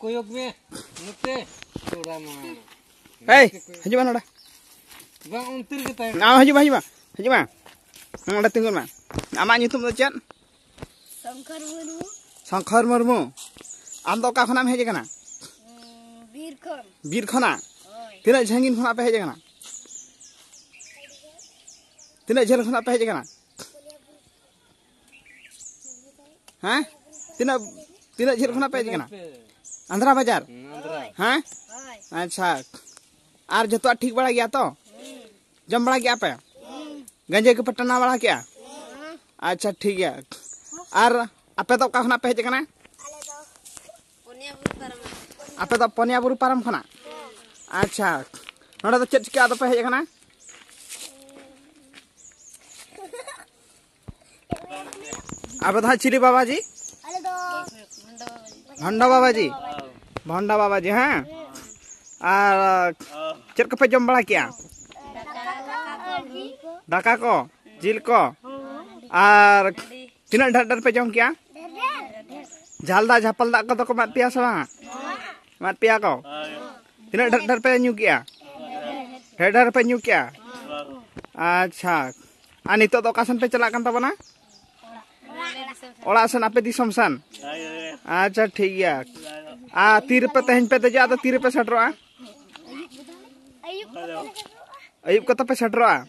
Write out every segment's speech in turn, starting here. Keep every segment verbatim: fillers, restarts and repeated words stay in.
ᱠᱚᱭᱚᱜ ᱢᱮ ᱱᱚᱛᱮ᱾ ᱛᱷᱚᱲᱟ ᱢᱟ᱾ ᱮᱭ, ᱦᱤᱡᱩᱜ ᱢᱮ ᱱᱚᱰᱮ᱾ ᱵᱟᱝ, ᱚᱱᱛᱮ ᱨᱮᱜᱮ ᱛᱟᱦᱮᱸ᱾ ᱟᱢ ᱦᱤᱡᱩᱜ ᱢᱮ, ᱦᱤᱡᱩᱜ ᱢᱮ, ᱦᱤᱡᱩᱜ ᱢᱮ᱾ ᱱᱚᱰᱮ ᱛᱤᱸᱜᱩᱱ ᱢᱮ᱾ ᱟᱢᱟᱜ ᱧᱩᱛᱩᱢ ᱫᱚ ᱪᱮᱫ? ᱥᱚᱝᱠᱚᱨ ᱢᱩᱨᱢᱩ᱾ ᱥᱚᱝᱠᱚᱨ ᱢᱩᱨᱢᱩ᱾ ᱟᱢ ᱫᱚ ᱚᱠᱟ ᱠᱷᱚᱱᱟᱜ ᱮᱢ ᱦᱮᱡ ᱟᱠᱟᱱᱟ? ᱩᱸ, ᱵᱤᱨ ᱠᱷᱚᱱ᱾ ᱵᱤᱨ ᱠᱷᱚᱱᱟᱜ? ᱦᱳᱭ᱾ ᱛᱤᱱᱟᱹᱜ ᱡᱷᱟᱹᱜᱤᱧ ᱠᱷᱚᱱᱟᱜ ᱯᱮ ᱦᱮᱡ ᱟᱠᱟᱱᱟ? ᱛᱤᱱᱟᱹᱜ ᱡᱷᱟᱹᱞ ᱠᱷᱚᱱᱟᱜ ᱯᱮ ᱦᱮᱡ ᱟᱠᱟᱱᱟ? ᱦᱮᱸ? ᱛᱤᱱᱟᱹᱜ, ᱛᱤᱱᱟᱹᱜ ᱡᱷᱟᱹᱞ ᱠᱷᱚᱱᱟᱜ ᱯᱮ ᱦᱮᱡ ᱟᱠᱟᱱᱟ? ᱟᱱᱫᱷᱨᱟ ᱵᱟᱡᱟᱨ? ᱦᱩᱸ, ᱟᱱᱫᱷᱨᱟ᱾ ᱦᱮᱸ? ᱦᱳᱭ᱾ ᱟᱪᱪᱷᱟ᱾ ᱟᱨ ᱡᱚᱛᱚᱣᱟᱜ ᱴᱷᱤᱠ ᱵᱟᱲᱟ ᱜᱮᱭᱟ ᱛᱚ? ᱦᱩᱸ᱾ ᱡᱚᱢ ᱵᱟᱲᱟ ᱠᱮᱜᱼᱟ ᱯᱮ? ᱦᱩᱸ᱾ ᱜᱟᱸᱡᱮ ᱠᱚᱯᱮ ᱴᱟᱱᱟ ᱵᱟᱲᱟ ᱠᱮᱜᱼᱟ? ᱦᱩᱸ᱾ ᱟᱪᱪᱷᱟ, ᱴᱷᱤᱠ ᱜᱮᱭᱟ᱾ ᱟᱨ ᱟᱯᱮ ᱫᱚ ᱚᱠᱟ ᱠᱷᱚᱱᱟᱜ ᱯᱮ ᱦᱮᱡ ᱟᱠᱟᱱᱟ? ᱯᱩᱱᱭᱟ ᱵᱩᱨᱩ ᱯᱟᱨᱚᱢ᱾ ᱟᱯᱮ ᱫᱚ ᱯᱩᱱᱭᱟ ᱵᱩᱨᱩ ᱯᱟᱨᱚᱢ ᱠᱷᱚᱱᱟᱜ? ᱦᱮᱸ᱾ ᱟᱪᱪᱷᱟ, ᱱᱚᱰᱮ ᱫᱚ ᱪᱮᱫ ᱪᱤᱠᱟᱹ ᱟᱫᱚ ᱯᱮ ᱦᱮᱡ ᱟᱠᱟᱱᱟ? ᱟᱯᱮ ᱫᱚ ᱦᱟᱸᱜ ᱪᱤᱞᱤ ᱵᱟᱵᱟᱡᱤ? ᱟᱞᱮ ᱫᱚ ᱵᱷᱚᱱᱰᱚ ᱵᱟᱵᱟᱡᱤ᱾ ᱵᱷᱚᱱᱰᱚ ᱵᱟᱵᱟᱡᱤ, ᱦᱮᱸ? ᱟᱨ ᱪᱮᱫ ᱠᱚᱯᱮ ᱡᱚᱢ ᱵᱟᱲᱟ ᱠᱮᱜᱼᱟ? ᱫᱟᱠᱟ ᱠᱚ, ᱡᱤᱞ ᱠᱚ᱾ ᱫᱟᱠᱟ ᱠᱚ, ᱡᱤᱞ ᱠᱚ᱾ ᱟᱨ ᱛᱤᱱᱟᱹᱜ ᱰᱷᱮᱨ ᱰᱷᱮᱨ ᱯᱮ ᱡᱚᱢ ᱠᱮᱜᱼᱟ? ᱡᱷᱟᱞ ᱫᱟᱜ ᱡᱷᱟᱯᱟᱞ ᱫᱟᱜ ᱠᱚᱫᱚ ᱠᱚ ᱮᱢᱟᱫ ᱯᱮᱭᱟ ᱥᱮ ᱵᱟᱝ? ᱮᱢᱟᱫ ᱯᱮᱭᱟ ᱠᱚ᱾ ᱛᱤᱱᱟᱹᱜ ᱰᱷᱮᱨ ᱰᱷᱮᱨ ᱯᱮ ᱧᱩ ᱠᱮᱜᱼᱟ? ᱰᱷᱮᱨ ᱰᱷᱮᱨ ᱯᱮ ᱧᱩ ᱠᱮᱜᱼᱟ? ᱟᱪᱪᱷᱟ, ᱟᱨ ᱱᱤᱛᱚᱜ ᱫᱚ ᱚᱠᱟ ᱥᱮᱱ ᱯᱮ ᱪᱟᱞᱟᱜ ᱠᱟᱱ ᱛᱟᱵᱚᱱᱟ? ᱚᱲᱟᱜ ᱥᱮᱱ, ᱟᱯᱮ ᱫᱤᱥᱚᱢ ᱥᱮᱱ? ᱟᱪᱪᱷᱟ, ᱴᱷᱤᱠ ᱜᱮᱭᱟ᱾ ᱟᱨ ᱛᱤ ᱨᱮᱯᱮ ᱛᱮᱦᱮᱧ ᱯᱮ ᱫᱮᱡᱚᱜᱼᱟ, ᱟᱫᱚ ᱛᱤ ᱨᱮᱯᱮ ᱥᱮᱴᱮᱨᱚᱜᱼᱟ? ᱟᱹᱭᱩᱵ ᱠᱚᱛᱮ ᱯᱮ ᱥᱮᱴᱮᱨᱚᱜᱼᱟ?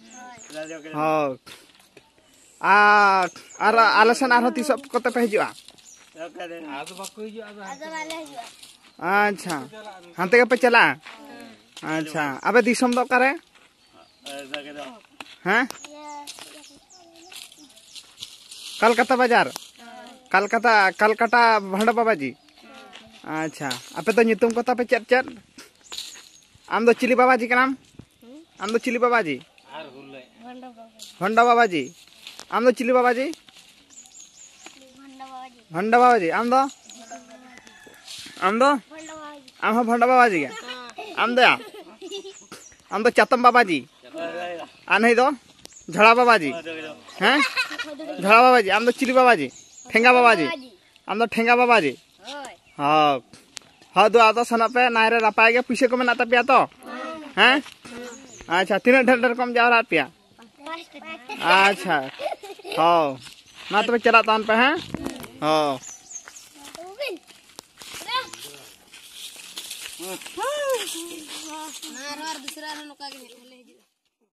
ᱦᱳᱭ᱾ ᱟᱨ, ᱟᱨ ᱟᱞᱮ ᱥᱮᱱ ᱟᱨᱦᱚᱸ ᱛᱤᱥᱚᱜ ᱠᱚᱛᱮ ᱯᱮ ᱦᱤᱡᱩᱜᱼᱟ? ᱟᱫᱚ ᱵᱟᱞᱮ ᱦᱤᱡᱩᱜᱼᱟ᱾ ᱟᱪᱪᱷᱟ, ᱦᱟᱱᱛᱮ ᱜᱮᱯᱮ ᱪᱟᱞᱟᱜᱼᱟ? ᱟᱪᱪᱷᱟ, ᱟᱯᱮ ᱫᱤᱥᱚᱢ ᱫᱚ ᱚᱠᱟᱨᱮ? ᱦᱮᱸ? ᱠᱟᱞᱠᱟᱛᱟ ᱵᱟᱡᱟᱨ? ᱠᱟᱞᱠᱟᱛᱟ, ᱠᱟᱞᱠᱟᱴᱟ ᱵᱷᱟᱱᱰᱟ ᱵᱟᱵᱟᱡᱤ? ᱟᱪᱪᱷᱟ, ᱟᱯᱮ ᱫᱚ ᱧᱩᱛᱩᱢ ᱠᱚ ᱛᱟᱯᱮ ᱪᱮᱫ ᱪᱮᱫ? ᱟᱢ ᱫᱚ ᱪᱤᱞᱤ ᱵᱟᱵᱟᱡᱤ ᱠᱟᱱᱟᱢ? ᱟᱢ ᱫᱚ ᱪᱤᱞᱤ ᱵᱟᱵᱟᱡᱤ? ᱵᱷᱚᱱᱰᱚ ᱵᱟᱵᱟᱡᱤ᱾ ᱟᱢ ᱫᱚ ᱪᱤᱞᱤ ᱵᱟᱵᱟᱡᱤ? ᱵᱷᱚᱱᱰᱚ ᱵᱟᱵᱟᱡᱤ᱾ ᱟᱢ ᱫᱚ? ᱟᱢ ᱫᱚ? ᱟᱢ ᱦᱚᱸ ᱵᱷᱚᱱᱰᱚ ᱵᱟᱵᱟᱡᱤ ᱜᱮ? ᱟᱢ ᱫᱚ ᱭᱟ? ᱟᱢ ᱫᱚ ᱪᱟᱛᱚᱢ ᱵᱟᱵᱟᱡᱤ? ᱟᱨ ᱱᱩᱭ ᱫᱚ? ᱡᱷᱚᱲᱟ ᱵᱟᱵᱟᱡᱤ? ᱦᱮᱸ? ᱡᱷᱚᱲᱟ ᱵᱟᱵᱟᱡᱤ᱾ ᱟᱢ ᱫᱚ ᱪᱤᱞᱤ ᱵᱟᱵᱟᱡᱤ? ᱴᱷᱮᱸᱜᱟ ᱵᱟᱵᱟᱡᱤ? ᱟᱢ ᱫᱚ ᱴᱷᱮᱸᱜᱟ ᱵᱟᱵᱟᱡᱤ? ᱦᱳᱭ᱾ ᱦᱚᱸ᱾ ᱦᱚᱸ, ᱫᱩ ᱟᱫᱚ ᱥᱮᱱᱚᱜ ᱯᱮ, ᱱᱟᱭ ᱨᱮ ᱱᱟᱯᱟᱭ ᱜᱮ᱾ ᱯᱩᱭᱥᱟᱹ ᱠᱚ ᱢᱮᱱᱟᱜ ᱛᱟᱯᱮᱭᱟ ᱛᱚ? ᱦᱮᱸ? ᱟᱪᱪᱷᱟ, ᱛᱤᱱᱟᱹᱜ ᱰᱷᱮᱨ ᱰᱷᱮᱨ ᱠᱚᱢ ᱡᱟᱣᱨᱟᱜ ᱯᱮᱭᱟ? ᱟᱪᱪᱷᱟ, ᱦᱚᱸ, ᱢᱟ ᱛᱚᱵᱮ ᱪᱟᱞᱟᱜ ᱛᱟᱵᱚᱱ ᱯᱮ, ᱦᱮᱸ? ᱦᱚᱸ᱾ ᱟᱨ ᱟᱨ ᱫᱩᱥᱨᱟ ᱨᱮ ᱱᱚᱝᱠᱟ ᱜᱮ ᱦᱮᱡ ᱞᱮ